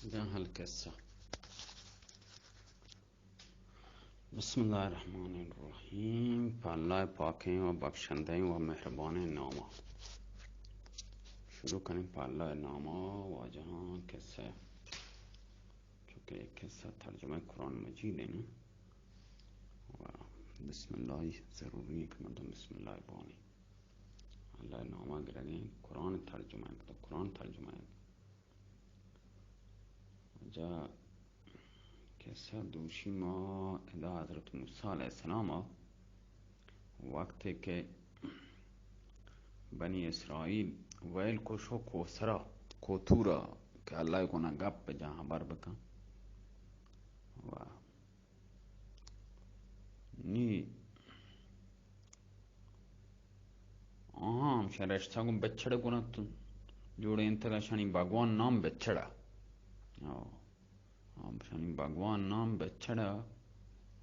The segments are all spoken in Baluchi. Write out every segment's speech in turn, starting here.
جاہل قصہ۔ بسم اللہ الرحمن الرحیم۔ پہ اللہ پاکیں و بخشندیں و مہربانیں ناما شروع کنیں۔ پہ اللہ ناما واجہاں قصہ، چونکہ قصہ ترجمہ قرآن مجید ہے نا، و بسم اللہ ضروری ہے کہ مردم بسم اللہ بوانی۔ اللہ ناما گرگیں قرآن ترجمہ ہے، تو قرآن ترجمہ ہے۔ جا قصہ دوشی ما ادا حضرت موسیٰ علیہ السلام وقت کہ بنی اسرائیل ویل کو شو کوسرا، کوتورا، کہ اللہ گونا گپ جا خبر بکن۔ و نی آہاں ہمشہ رشتہ گوں بچڑ گنت، جوڑینتگ اشانی بھگوان نام بچڑا۔ او، ہمشانی بھگوان نام بچڑا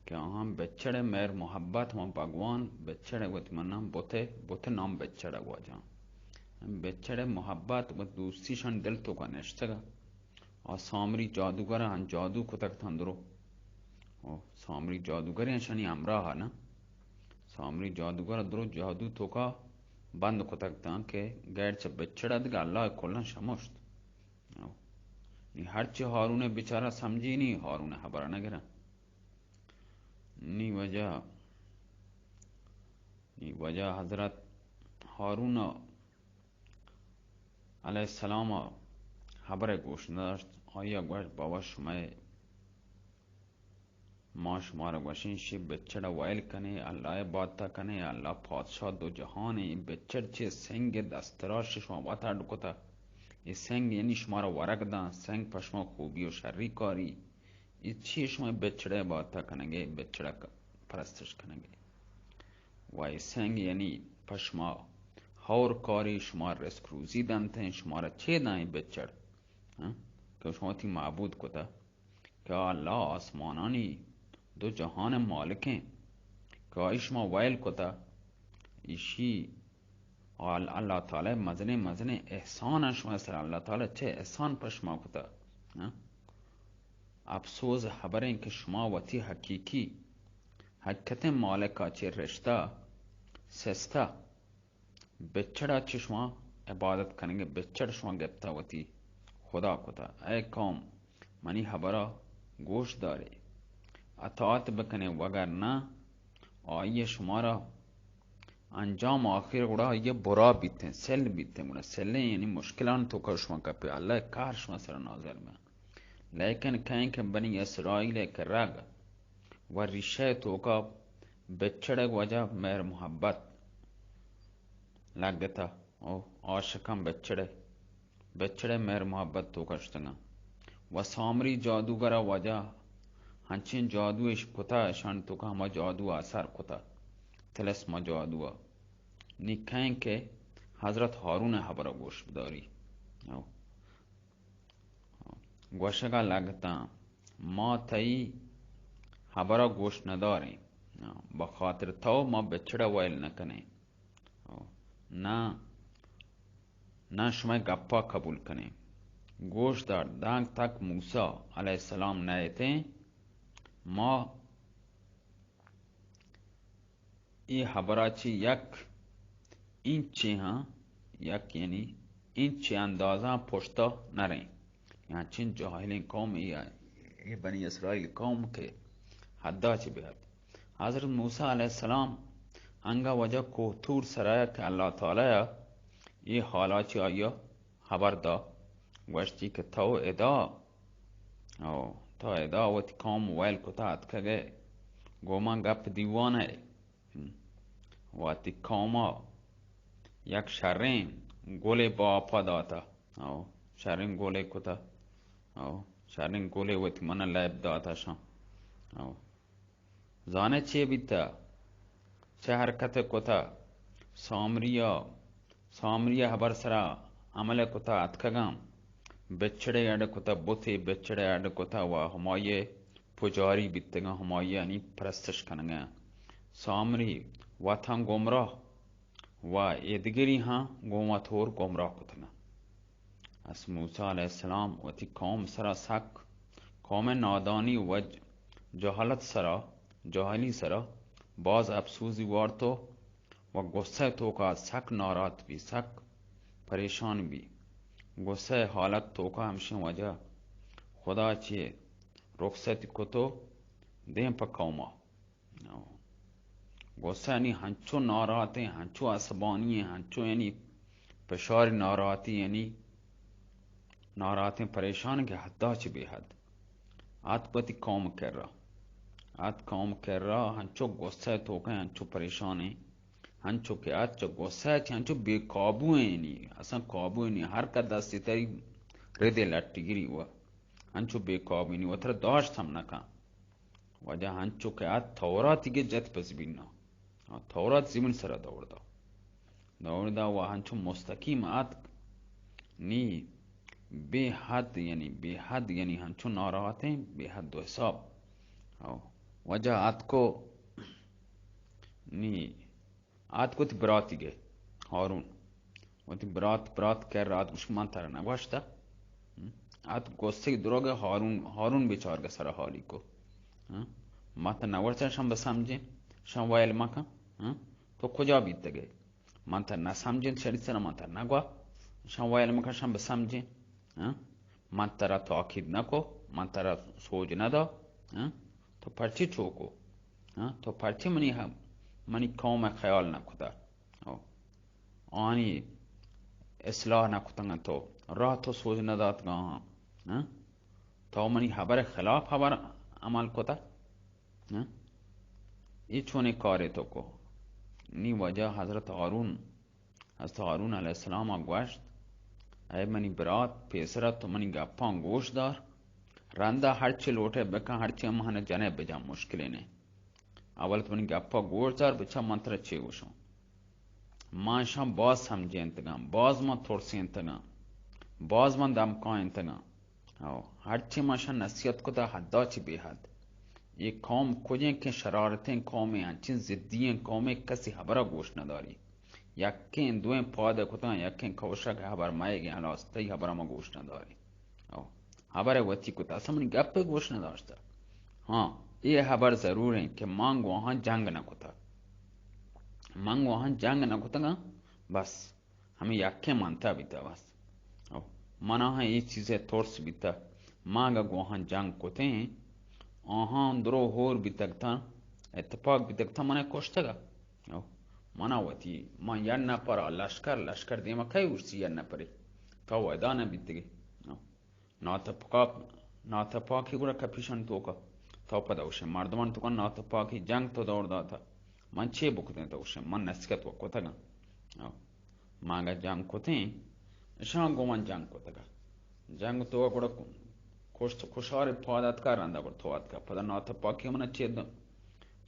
کہ آہاں بچڑ مہر محبت، ہما بھگوان بچڑ وت من نام بتے، بت نام بچڑا گواجاں۔ بچڑ محبت و دوستی شان دل تو کا نشتگا۔ آ سامری جادوگر آں جادو کتگ تاں درو۔ او سامری جادوگر آں شانی ہمراہ نا۔ سامری جادوگر درو جادو توکا بند کتگ تاں کہ غیر چہ بچڑا دگہ اللہ کلاں شمشت۔ او نی ہرچی ہارون بیچارہ سمجھی نی، ہارون خبر نہ گرا۔ نی وجہ، نی وجہ حضرت ہارون علیہ السلام ءَ ہبر ءَ گوش نداشت۔ آئی ءَ گوشت، بابا، شمئے، ما شمارا گوشیں، شی بچڑ ءَ ویل کنے، اللہ ءِ عبادت ءَ کنے، اللہ پادشاہ دو جہان ءِ، بچڑ چے سنگ ءِ دستراش شما وت اڈ کتا۔ اے سنگ یعنی شمارا ورگ داں، سنگ پہ شما خوبی و شری کاری۔ اے چی شما بچڑ ءِ عبادت ءَ کنگے، بچڑ ءَ ک-، پرستش کنگے؟ و اے سنگ یعنی پہ شما ہور کاری، شما رزق روزی دنتیں، شمارا چے داں اے بچڑ؟ ہاں؟ کہ شما وتی معبود کتا کہ آ اللہ آسمانانی دو جہان مالکیں، کہ آئی شما ویل کتا، ایشی آل-، اللہ تعالی مزنیں مزنیں احسان شما سر، اللہ تعالی چے احسان پہ شما کتا؟ ہاں؟ افسوز ہبریں کہ شما وتی حقیقی، حقیقتیں مالکا چے رشتہ سستہ بچڑا چہ شما عبادت کنگے، بچڑ شما گپتا وتی خدا کتا۔ اے قوم، منی ہبرا گوش دارے، اطاعت بکنے، وگر نہ آئی شمارا انجام آخر گڑا آئی برا بیتیں، سل بیتیں، گڑا سلیں یعنی مشکلان توکا شما کپے، اللہ قہر شما سر نازل بیں۔ لیکن کہیں کہ بنی اسرائیل کہ رگ و ریشہ توکا بچڑگ وجہ مہر محبت لگتا، او عاشقاں بچڑے، بچڑے مہر محبت توکا شتگاں۔ و سامری جادوگر وجہ ہنچیں جادو اش کتا، اشان توکا ہما جادو اثر کتا، طلسم جادو۔ نی کہیں کہ حضرت ہارون ہبرا گوش بداری۔ او۔ گوشگا لگتاں، ما تئی ہبرا گوش نداریں، بخاطر تو ما بچڑا ویل نکنیں، نہ، نہ شمئے گپا قبول کنیں۔ گوش دار، دانک تک موسیٰ علیہ السلام نئیتیں، ما اے ہبرا چہ یک اینچے ہاں، یک یعنی اینچے اندازاں پشتا نریں۔ انچیں جاہلیں قوم اے، اے بنی اسرائیل قوم کہ حدا چہ بہت۔ حضرت موسیٰ علیہ السلام انگا وجہ کوہ طور سرا کہ اللہ تعالی اے حالا چہ آیا ہبر دا، گوشتی کہ تو ادا، او، تو ادا وتی قوم ویل کتا اتکگے، گوں من گپ دیوان ئے۔ ہم۔ وتی قوما یک شریں گلے باپا داتا۔ او، شریں گلے کتا۔ او، شریں گلے وتی من لیب داتا شان۔ او۔ زانئے چے بیتہ؟ چہ حرکت کتہ؟ سامریا، سامریا ہبر سرا عمل کتہ، اتکگاں بچڑے اڈ کتہ، بتے بچڑے اڈ کتہ و ہمائی پجاری بیتگاں، ہمایانی پرستش کنگاں۔ سامری وتاں گمراہ و ایدگری ہاں گوں وت ہور گمراہ کتگاں۔ پس موسی علیہ السلام وتی قوم سرا سک، قوم نادانی و ج-، جہالت سرا، جاہلی سرا باز افسوزی وارت و و غصہ توکا سک ناراحت بی، سک پریشان بی۔ غصہ حالت توکا ہمشیں وجہ خدا چے رخصت کتو دیم پہ قوما۔ غصہ یعنی ہنچو ناراحتیں، ہنچو عصبانی ہیں، ہنچو یعنی پشاری ناراحتی، یعنی ناراحتیں پریشان کہ حدا چہ بے حد۔ آت وتی قوم کرا۔ آت قوم کرا ہنچو غصہ توکیں، ہنچو پریشانیں، ہنچو کہ آت چہ غصہ چہ ہنچو بے قابو ہیں، یعنی اصلاً قابو نہیں، ہر کا دستی تری ردے لٹگری ہوا۔ ہنچو بے قابو نہیں، وترا داشت ہم نہ کن۔ واجہ ہنچو کہ آت توراتی کہ جت پہ زمینا۔ آ، تورات زمین سرا دور دا۔ دور دا و ہنچو مستقیم آتک۔ نی بے حد، یعنی بے حد، یعنی ہنچو ناراحتیں، بے حد و حساب۔ او، واجہ آتکو نی آتک وتی براتی گئے، ہارون۔ وتی برات، برات کر آت گوشت، من ترا نگوشتہ؟ ہم؟ آت گوستی دروگ ہارون، ہارون بیچارگ سر حالی کو۔ ہم؟ ما ترا نگوشتہ شم بسمجھیں، شم ویل مکن؟ ہم؟ تو کجا بیتگے؟ من ترا نسمجھیں، شری سر من ترا نگوا، شم ویل مکن، شم بسمجھیں۔ ہاں؟ من ترا تاکید نہ کو، من ترا سوج نہ دا۔ ہاں؟ تو پرچی چو کو؟ ہاں؟ تو پرچی منی ہم، منی قوم خیال نہ کتا؟ او۔ آنی اصلاح نہ کتنگ تو، راہ تو سوج نہ داتگا؟ ہاں؟ ہاں؟ تو منی حبر خلاف حبر عمل کتا؟ ہاں؟ اے چونیں کارے تو کو؟ نی واجہ حضرت ہارون، حضرت ہارون علیہ السلام ء گوشت، اے منی برات، پیسرا تو منی گپاں گوش دار، رندا ہرچی لوٹے بکن، ہرچی من جنے بجن، مشکلے نے۔ اول تو منی گپا گوش دار، بچا من ترا چے گوشاں۔ من شاں باز سمجھینتگاں، باز من ترسینتگاں، باز من دمکائینتگاں۔ او، ہرچی من شاں نصیحت کتا، حدا چہ بے حد۔ اے قوم کجیں کہ شرارتیں قومے، انچیں ضدی ایں قومے، کسی حبرا گوش نداری۔ یکیں دوئیں پاد کتاں، یکیں کوشک، حبر مئیگیں، ہلاس، تئی حبرا ما گوش نداری۔ او، حبر وتی کتا، اصلاً منی گپ گوش نداشتہ۔ ہاں، اے حبر ضرور ایں کہ من گواہاں جنگ نہ کتا۔ من گواہاں جنگ نہ کتگاں، بس۔ ہمے یکیں منتا بیتا بس۔ او، منا ہم اے چیزے ترس بیتا۔ ما اگا گواہاں جنگ کتیں، آہاں درو ہور بیتگتاں، اتفاق بیتگتاں، منا کشتگا۔ او، منا وتی، من یک نفر آ لشکر، لشکر دیما کئی اوشتی یک نفرے؟ تو ویدا نہ بیتگے۔ او۔ ناتپاک، ناتپاکی گڑا کپیشن توکا۔ تو پدا اوشے مردمان توکا ناتپاکی جنگ تو دور داتا۔ من چے بکتیں تو اوشے؟ من نصیحت و کتگاں۔ او۔ من اگا جنگ کتیں، اشان گو من جنگ کتگا۔ جنگ تو گڑا کشت کشار پاد اتکا رندا گڑا تو اتکا۔ پدا ناتپاکی من چے د-،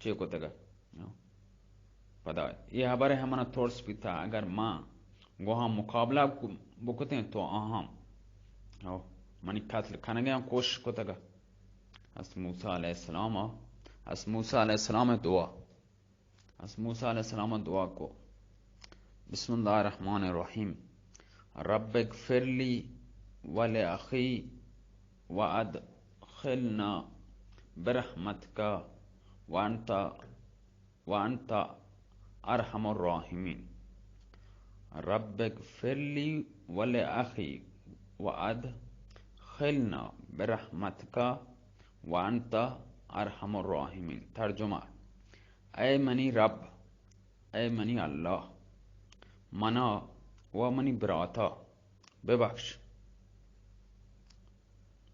چے کتگا؟ پدا اے حبر ہم منا ترس بیتا، اگر ما گوہاں مقابلہ بکتیں تو آہاں، او، منی قتل کنگے ہم کوشش کتگا۔ حضرت موسی علیہ السلام، حضرت موسی علیہ السلام دعا، حضرت موسی علیہ السلام دعا کو، بسم اللہ الرحمن الرحیم، رب اغفر لی ولأخی وأدخلنا برحمتک وأنت وأنت أرحم الراحمين. رب اغفر لي ولأخي وأدخلنا برحمتك وأنت أرحم الراحمين. ترجمہ: اے منی رب، اے منی اللہ، منا و منی براتا ببخش،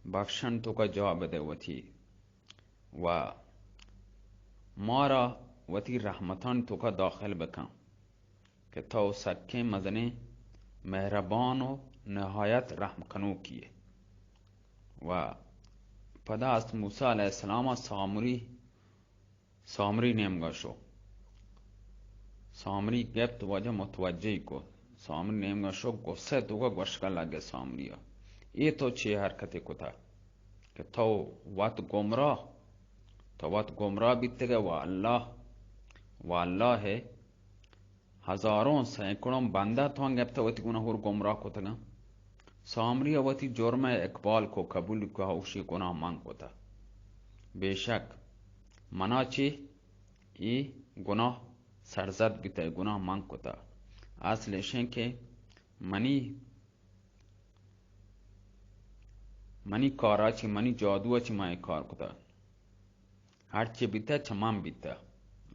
بخشن توکا جا بدے وتی۔ و مارا وتی رحمتانی توکا داخل بکن کہ تو سکیں مزنیں مہربان و نہایت رحم کنوکی ئے۔ و پدا حضرت موسی علیہ السلام سامری، سامری نیمگا شو۔ سامری گپت، واجہ متوجہ کو۔ سامری نیمگا شو، غصہ توکا گوشگا لگے سامریا، اے تو چے حرکتے کتا کہ تو وت گمراہ، تو وت گمراہ بیتگے و اللہ، و اللہ ہے ہزاروں سینکڑوں بندہ تو گپتا وتی گناہ ہور گمراہ کتگا۔ سامری ءَ وتی جرم ءَ اقبال کو، قبول کو، اوشی گناہ من کتہ۔ بے شک منا چہ اے گناہ سرزد بیتہ، اے گناہ من کتہ۔ اصل اشیں کہ منی، منی کارا چہ، منی جادو ءَ چہ من اے کار کتہ۔ ہرچی بیتہ چہ من بیتہ۔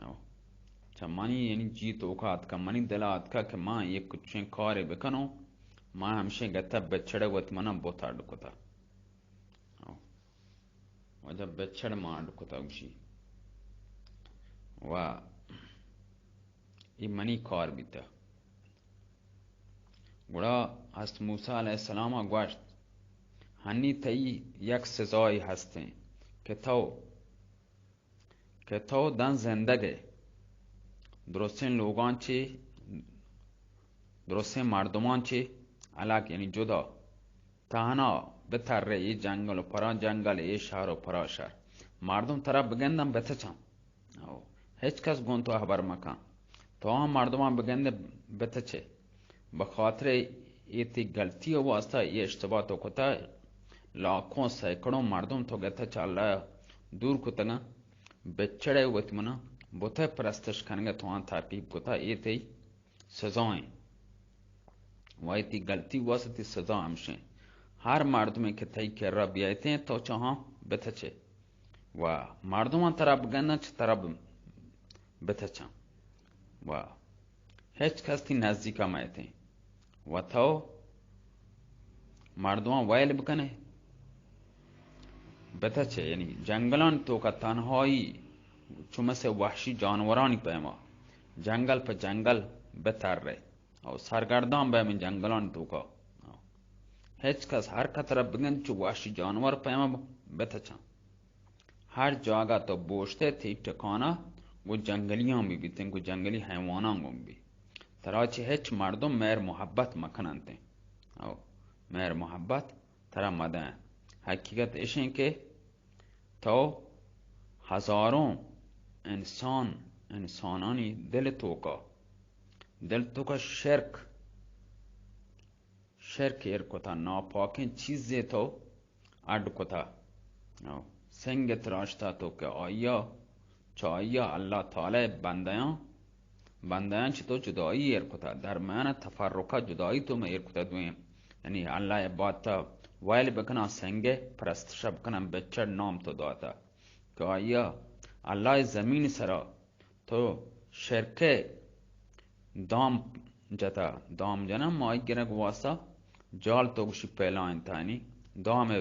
او۔ چہ منی یعنی جی توکا اتکہ، منی دلا اتکہ کہ من یک چنین کارے بکنوں، من ہمشیں گتہ بچڑے وت منا بت اڈ کتہ۔ او۔ واجہ بچڑ ما اڈ کتہ گوشی۔ و اے منی کار بیتہ۔ گڑا حضرت موسی علیہ السلام ءَ گوشت، ہنی تئی یک سزائے ہستیں کہ تو، کہ تو داں زندگ ئے، درستیں لوگاں چہ، درستیں مردماں چہ الگ، یعنی جدا، تہنا بترے اے جنگل و پرا جنگل، اے شہر و پرا شہر۔ مردم ترا بگندن بتچن۔ او، ہچ کس گوں تو ہبر مکن۔ تو ہم مردماں بگندے بتچے۔ بخاطر اے تئی غلطی واسطہ اے اشتباہ تو کتہ، لاکھوں سینکڑوں مردم تو گتہ چہ اللہ دور کتگاں۔ بچڑے وت منا بت پرستش کنگا تو آں ترغیب کتہ، اے تئی سزائیں۔ و اے تئی غلطی واسطہ تئی سزا ہمشیں۔ ہر مردمے کہ تئی کرا بیایتیں تو چہ آں بتچے۔ و مردماں ترا بگنداں چہ ترا ب-، بتچاں۔ و ہچ کس تئی نزدیکا مئیتیں۔ و تو مردماں ویل بکنے، بتچے، یعنی جنگلانی توکا تنہائی چو مثل وحشی جانورانی پیما جنگل پہ جنگل بترے۔ او سرگردان بئے من جنگلانی توکا۔ ہچ کس ہر کترا بگند چو وحشی جانور پیما بتچاں۔ ہر جاگہ تو بوشتے تئی ٹکانہ گوں جنگلیاں بہ بیتیں، گوں جنگلی حیواناں گوں بی۔ ترا چہ ہچ مردم مہر محبت مکننتیں۔ او مہر محبت ترا مدئیں۔ حقیقت اشیں کہ تو ہزاروں انسان، انسانانی دل توکا، دل توکا شرک، شرک ایر کتا، ناپاکیں چیزے تو اڈ کتا۔ او سنگ تراشتا تو کہ آئیا، چہ آئیا اللہ تعالی بندیاں، بندیاں چہ تو جدائی ایر کتا، درمیان تفرقہ جدائی تو مہ ایر کتا دوئیں۔ یعنی اللہ عبادتا ویل بکنا، سنگ پرستشا بکنا، بچڑ نام تو داتا۔ کہ آئیا اللہ زمین سرا تو شرکے دام جتا، دام جناں ماہی گرگ واسطہ، جال تو گوشی پیلائیں تانی دام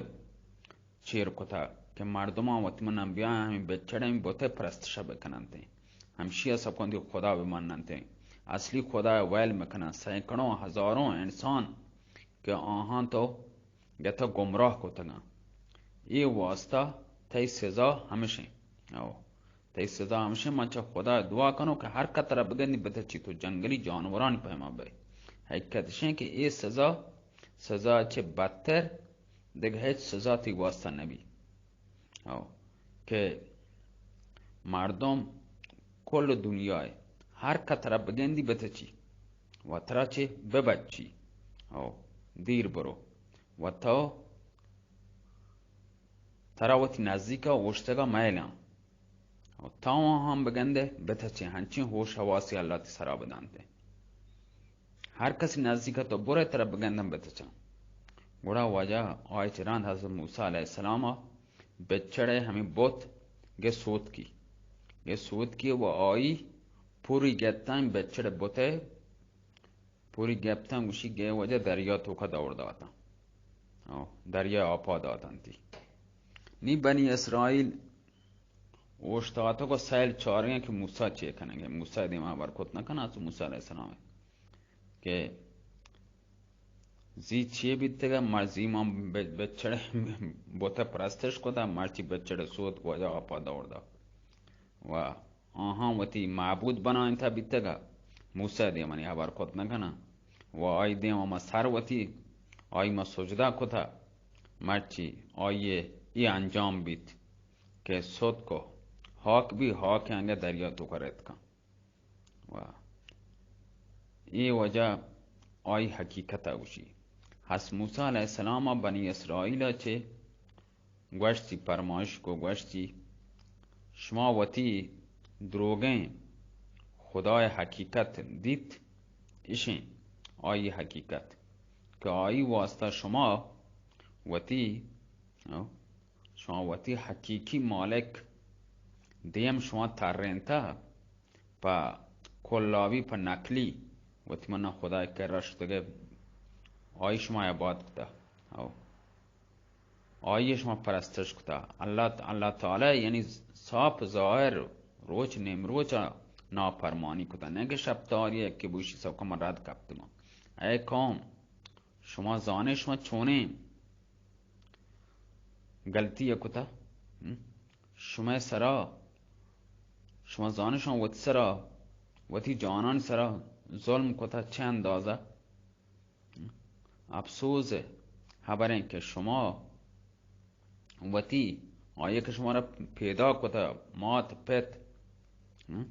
چیر کتا کہ مردماں وت مناں بیاں ہمیں بچڑیں بت پرستشا بکننتیں، ہمشی سکندی خدا بمننتیں، اصلی خدا ویل مکنن۔ سینکڑوں ہزاروں انسان کہ آہاں تو گتہ گمراہ کتگاں۔ اے واسطہ تئی سزا ہمشیں۔ او، تئی سزا ہمشیں، من چہ خدا دعا کنوں کہ ہر کترا بگندی بتچی تو جنگلی جانورانی پیما بئے۔ حقیقت اشیں کہ اے سزا، سزا چہ بدتر دگہ ہچ سزا تئی واسطہ نبی۔ او، کہ مردم کل دنیا ہر کترا بگندی بتچی و ترا چہ ببچی۔ او، دیر برو۔ و تو ترا وتی نزیکا اوشتگا مئیلاں۔ و تو ہم بگندے بتچے، ہنچیں ہوش حواسی اللہ تئی سرا بدانتے۔ ہر کسی نزیکا تو برے ترا بگندن بتچاں۔ گڑا واجہ آئی چہ رند حضرت موسی علیہ السلام بچڑے ہمیں بت گے سوتکی۔ گے سوتکی و آئی پوری گپتن بچڑے بتے پوری گپتن گوشی گئے وجہ دریا توکا دور داتن۔ او، دریا آپا داتن تی۔ نی بنی اسرائیل اوشتاتگ و سیل چارگیں کہ موسی چے کنگے۔ موسی دیما برکت نہ کنا تو موسی علیہ السلام کہ زی چے بیتگا، مرچی ما بچڑے بت پرستش کتا، مرچی بچڑے سوت واجہ آپا دور دا۔ و آہاں وتی معبود بنائینتا بیتگا، موسی دیمانی ہبر کت نہ کناں۔ و آئی دیم ما سر وتی، آئی ما سجدہ کتا، مرچی آئی اے انجام بیت کہ سوت کو ہاک بی، ہاک انگہ دریا توکا رتکاں۔ و اے وجہ آئی حقیقت گوشی۔ پس موسی علیہ السلام ءَ بنی اسرائیل ءَ چہ گوشتی، پرمائش کو گوشتی، شما وتی دروگیں خدائے حقیقت دیت، اشیں آئی حقیقت کہ آئی واسطہ شما وتی، شما وتی حقیقی مالک دیم شما ترینتہ، پہ کلاوی، پہ نقلی وتی منا خدائے کرا شتگے، آئی شما عبادت کتا، او آئی شما پرستش کتا۔ اللہ، اللہ تعالی یعنی صاف ظاہر روچ نیمروچا نافرمانی کتا، نہ کہ شپ تاری کہ بوشی سوکا من رد کپتگاں۔ اے قوم، شما زانے شما چونیں غلطی ءَ کتا؟ ہم؟ شمئے سرا، شما زانے شما وتی سرا، وتی جانانی سرا ظلم کتا چہ اندازہ؟ ہم؟ افسوز ءِ حبریں کہ شما وتی آئی کہ شما را پیدا کتا، مات پت، ہم؟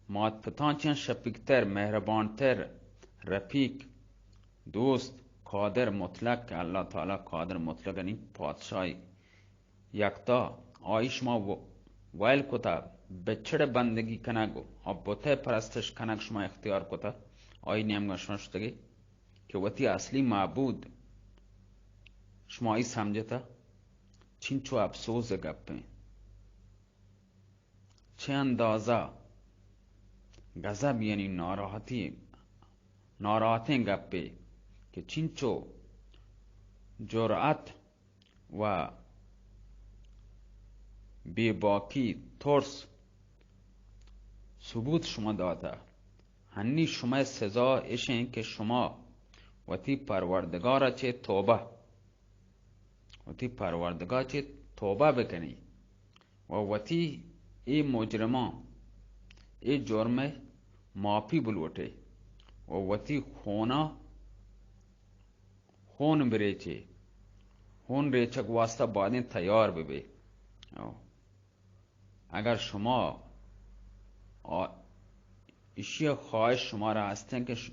مات پتاں چہ شپیکتر، مہربانتر، رفیق، دوست، قادر مطلق، کہ اللہ تعالی قادر مطلق یعنی پادشاہی یکتا، آئی شما و-، ویل کتا، بچڑ بندگی کنگ و بت پرستش کنگ شما اختیار کتا، آئی نیمگا شما شتگی کہ وتی اصلی معبود شما آئی سمجھتا، چنچو افسوز گپیں۔ چہ اندازہ غضب یعنی ناراحتی، ناراحتیں گپے کہ چنچو جرأت و بے باکی، ترس، ثبوت شما داتا۔ ہنی شمئے سزا اشیں کہ شما وتی پروردگارا چہ توبہ وتی پروردگار چہ توبہ بکنی و وتی اے مجرماں، اے جرم معافی بلوٹے و وتی خونا، خون بریچے، خون ریچگ واسطہ بادیں تیار ببے۔ او۔ اگر شما آ-، اشی خواہش شمارا ہستیں کہ ش-،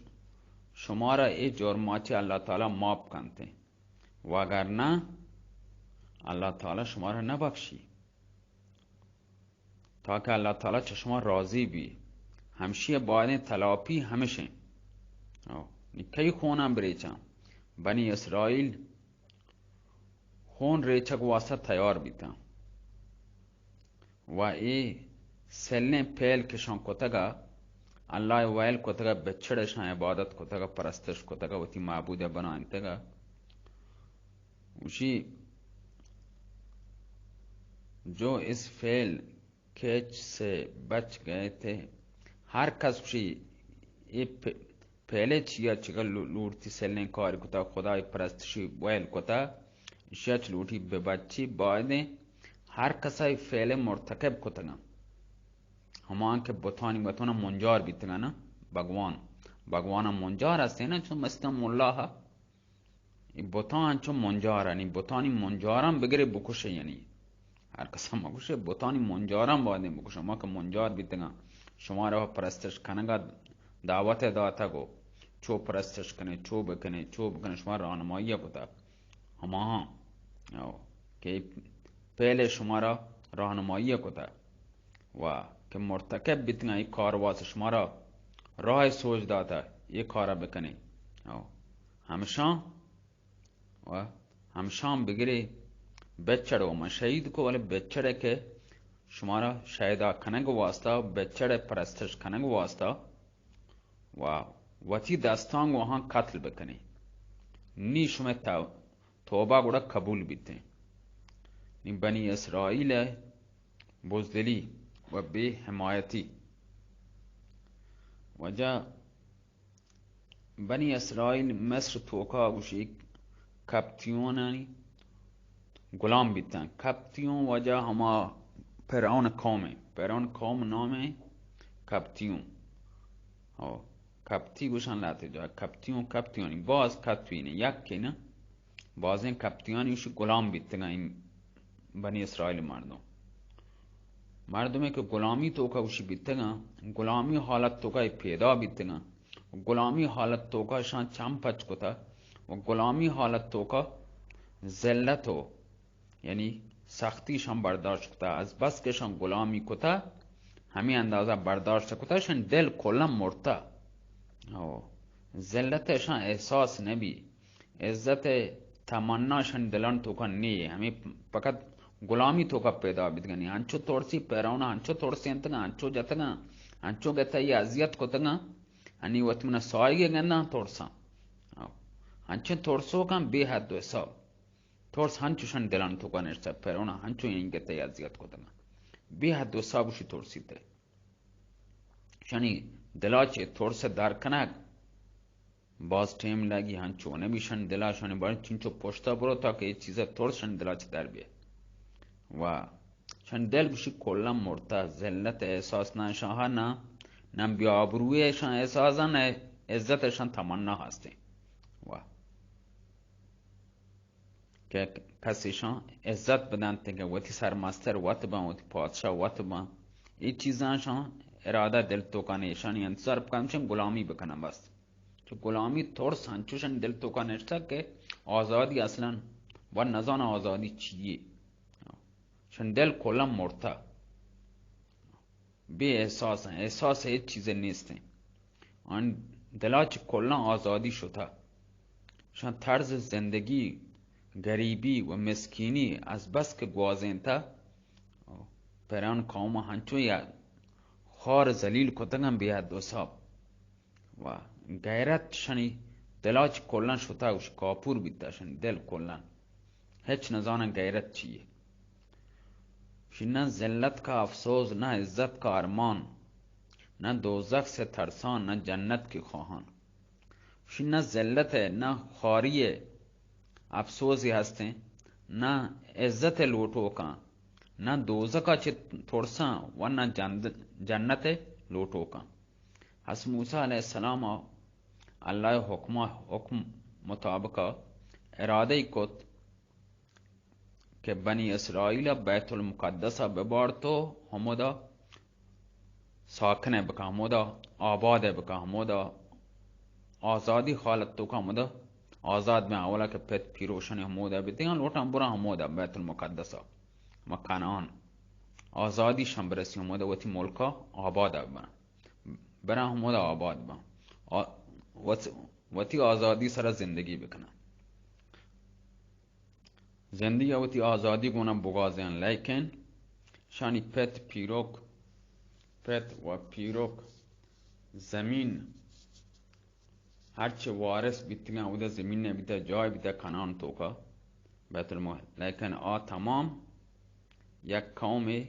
شمارا اے جرما چہ اللہ تعالی معاف کنتے، وگرنہ اللہ تعالی شمارا نہ بخشی، تاکہ اللہ تعالی چہ شما راضی بی۔ ہمشی باریں تلاپی ہمشیں۔ او، نی کئی خوناں بریچاں؟ بنی اسرائیل خون ریچگ واسطہ تیار بیتاں۔ و اے سلیں پہل کہ شان کتگا، اللہ ویل کتگا، بچڑ شان عبادت کتگا، پرستش کتگا، وتی معبود بنائنتگا۔ وشی جو اس فعل کیچ سے بچ گئے تھے۔ ہر کس گوشی اے پ-، پہلے چیا چگل لو-، لوٹتی سلیں کار کتا، خدای پرستشی ویل کتا، اشیا چ لوٹی بہ بچی، بایدیں ہر کسا اے فعل مرتکب کتگاں۔ ہمان کہ بتانی وتونا منجار بیتگاں نا، بگوان، بگوانا منجار ہستیں نا، چون مستاں ملا ہا۔ اے بتاں انچو منجار، یعنی بتانی منجاراں بگرے بکشے، یعنی ہر کسا مگوشے، بتانی منجاراں بایدیں بکشے۔ ما کہ منجار بیتگاں، شمارا پرستش کنگا دعوت داتگ و چو پرستش کنے، چو بکنے، چو بکنے، شما راہنمائی کتا۔ ہماہاں، او، کہ پہلے شمارا راہنمائی کتا و کہ مرتکب بیتگاں اے کار واسطہ شمارا راہ سوج داتا، اے کارا بکنے۔ او۔ ہمشاں و ہمشاں بگرے بچڑ و من شہید کو، ولے بچڑے کہ شمارا شیدا کنگ واسطہ، بچڑے پرستش کنگ واسطہ و وتی دستاں گوہاں قتل بکنے۔ نی شمئے تو-، توبہ گڑا قبول بیتیں۔ نی بنی اسرائیل بزدلی و بے حمایتی۔ واجہ بنی اسرائیل مصر توکا گوشی کپتیونانی غلام بیتن۔ کپتیون واجہ ہما فرعون قوم ہیں۔ فرعون قوم نام ہیں کپتیون۔ او، کپتی گوشن لاتے جا۔ کپتیون، کپتیونی، باز کپتوینی، یک کے نا۔ بازیں کپتیانی اشی غلام بیتگاں اے بنی اسرائیل مردم۔ مردمے کہ غلامی توکا اشی بیتگاں، غلامی حالت توکا اے پیدا بیتگاں، غلامی حالت توکا اشاں چم پچ کتا، و غلامی حالت توکا ذلت و یعنی سختی شان برداشت کتا، از بس کہ شان غلامی کتا، ہمیں اندازہ برداشت کتا، شان دل کلا مرتا۔ او ذلت شان احساس نبی، عزت تمنا شان دلان توکا نی، ہمیں فقط غلامی توکا پیدا بیتگنی۔ انچو ترسی پیرون، انچو ترسی انتگا، انچو جتگا، انچو گتا یہ اذیت کتگا، انی وت منا سایگے گنداں ترساں۔ او انچیں ترسوکاں بے حد و حساب۔ ترس ہنچوشن دلان توکا نشتہ، پیرونا ہنچو اینگت ء اذیت کتگاں۔ بے حد و حساب شی ترسیت۔ شنی دلا چہ ترس در کنگ باز ٹیم لگی، ہنچو نبی شن دلا شنی بر چنچو پشتا برو تا کہ اے چیزا ترس شن دلا چہ در بیئے۔ و شن دل گوشی کلا مرتا، ذلت احساس نہ شاہا نہ، نہ بے آبروی شان احساس نہ عزت شان تمنا ہستیں۔ و کہ کسی شان عزت بدنت کہ وتی سرمستر وت بان، وتی پادشاہ وت بان، اے چیزاں شان ارادہ دل توکا نہ، ایشانی انتظار بکن چن غلامی بکنن بس۔ چو غلامی ترس انچوشن دل توکا نشتگ کہ آزادی اصلاً و نزان آزادی چیے۔ شن دل کلا مرتا۔ بے احساس ہیں، احساس ہیچ چیز نیست ہیں۔ آن دلا چہ کلا آزادی شتا۔ شان طرز زندگی، غریبی و مسکینی از بس کہ گوازینتا، پران قوم ہنچو یا خوار ذلیل کتگن بے حد و حساب۔ و غیرت شنی دلا چہ کلا شتا، گوش کاپور بیتا شنی دل کلا۔ ہچ نزانن غیرت چیے۔ شی نہ ذلت کا افسوس، نہ عزت کا ارمان، نہ دوزخ سے ترسان، نہ جنت کی خواہان۔ شی نہ ذلت ہے، نہ خواری ہے، افسوس ہستیں، نہ عزت لوٹوکاں، نہ دوزخ چہ ترساں و نہ جند-، جنت لوٹوکاں۔ حضرت موسی علیہ السلام ء اللہ ء حکم، حکم مطابق ء ارادہ ای کت کہ بنی اسرائیل ء بیت المقدس ء ببارت و ہمودا ساکن ء بکن، ہمودا آباد ء بکن، ہمودا آزادی حالت توکا ہمودا آزاد بیں۔ اولا کہ پت پیروشن ہمودا بیتگاں، لوٹاں برا ہمودا بیت المقدس ء، ما کنعان آزادی شان برسی، ہمودا وتی ملکا آباد ء ببن۔ برا ہمودا آباد بن۔ آ-، وت-، وتی آزادی سرا زندگی بکنن۔ زندگی وتی آزادی گونا بگوازین، لیکن شانی پت پیروک، پت و پیروک زمین ہرچے وارث بیتگاں، اودا زمین بیتا، جای بیتا کنعان توکا، بیت المقدس۔ لیکن آ تمام یک قومے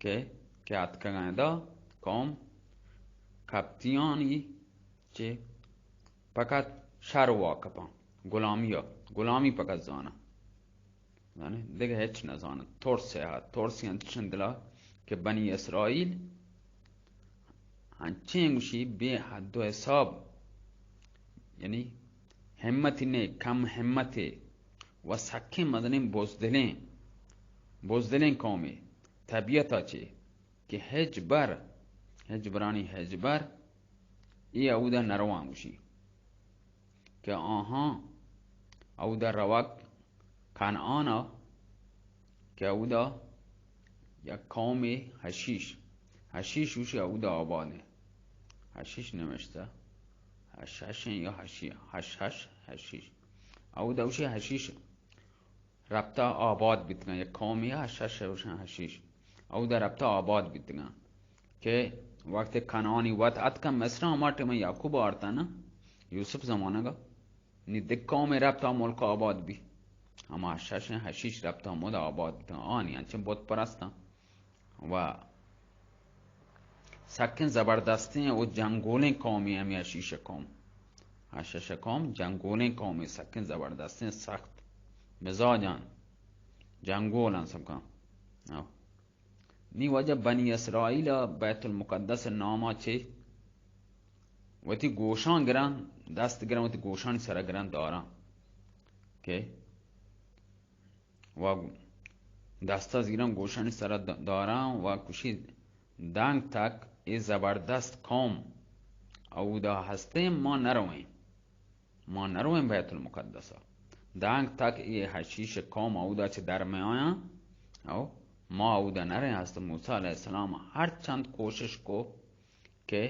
کہ، کہ اتکگاں ادا، قوم قبطیانی چہ فقط شر واقفاں، غلامی ء، غلامی فقط زاناں۔ زانے؟ دگہ ہچ نہ زاناں۔ ترس ء، ترس انت چشن دلا کہ بنی اسرائیل انچیں گوشی بے حد و حساب، یعنی ہمت نے، کم ہمت و سکیں مزنیں بزدلیں، بزدلیں قومے، طبیعت ء چے کہ ہچ بر، ہچ برانی ہچ بر اے اودا نرواں گوشی کہ آہاں اودا روگ کنعان ء کہ اودا یک قومے حشیش، حشیش گوشی اودا آباد ہیں۔ حشیش نوشتہ، حشش ہیں یا حشی-، حشش، حشیش۔ اودا گوشی حشیش رپتا آباد بیتگاں، یک قومے ء شش روشن حشیش اودا رپتا آباد بیتگاں کہ وقت کنعانی وت اتکن مصر، ہما ٹائم یعقوب آرتا نا، یوسف زمانگ ء نی دگہ قومے رپتا ملک آباد بی، ہما شش حشیش رپتا ہمودا آباد بیتگاں۔ آنی انچیں بت پرستاں۔ و سکیں زبردستیں و جنگولیں قومے ہمے حشیش قوم۔ حشش قوم جنگولیں قومے، سکیں زبردستیں، سخت مزاجاں، جنگولاں سکاں۔ آ۔ نی واجہ بنی اسرائیل ء بیت المقدس نام ء چے وتی گوشاں گراں، دست گراں وتی گوشانی سرا گراں داراں کہ و دستا زیراں گوشانی سرا د-، داراں و گوشی دانگ تک اے زبردست قوم اودا ہستیں، ما نرویں، ما نرویں بیت المقدس ءَ۔ دانک تک اے حشیش قوم اودا چہ در میاں، او ما اودا نریں۔ حضرت موسی علیہ السلام ہر چند کوشش کو کہ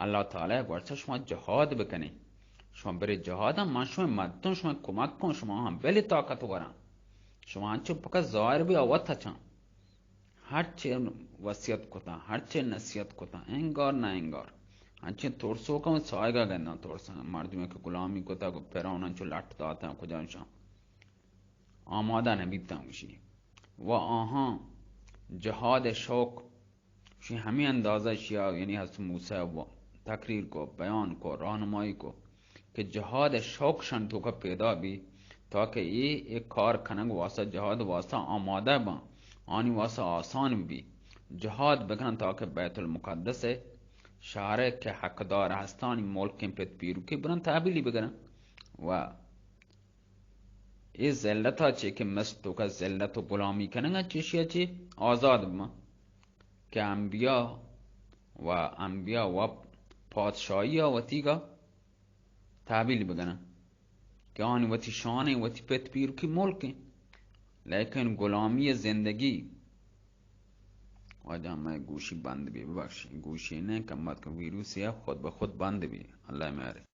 اللہ تعالی گوشت شما جہاد بکنیں، شما برے جہاد، من شما مدتوں، شما کمک کن، شما ہم بلے طاقتوراں، شما انچو پکا ظاہر بی اوت چاں۔ ہرچے وصیت کتاں، ہرچے نصیحت کتاں، انگار نہ انگار۔ انچیں ترسوکاں سایگا گنداں، ترساں۔ مردمے کہ غلامی کتگ، پران انچو لٹ داتاں، کجا شاں آمادہ نہ بیتاں گوشی۔ و آہاں جہاد شوق شی ہمیں اندازہ شیا، یعنی حضرت موسی و تقریر کو، بیان کو، راہنمائی کو کہ جہاد شوق شان توکا پیدا بی، تاکہ اے ایک کار کنگ واسطہ، جہاد واسطہ آمادہ باں، آنی واسطہ آسان بی، جہاد بکنن تاکہ بیت المقدس شہر کہ حقدار ہستانی ملکیں پت پیروکی برن تحویلی بگرن۔ و اے ذلتا چے کہ مصر توکا ذلت و غلامی کنگا چیشیا چے آزاد بباں کہ انبیاء و انبیاء و پادشاہی وتیگا تحویل بگنن کہ آنی وتی شانیں، وتی پت پیرکی ملکیں، لیکن غلامی زندگی۔ واجہ مئے گوشی بند بی، ببخشی، گوشی نہ کمت کن، ویروسی خود بہ خود بند بی۔ اللہ میارے۔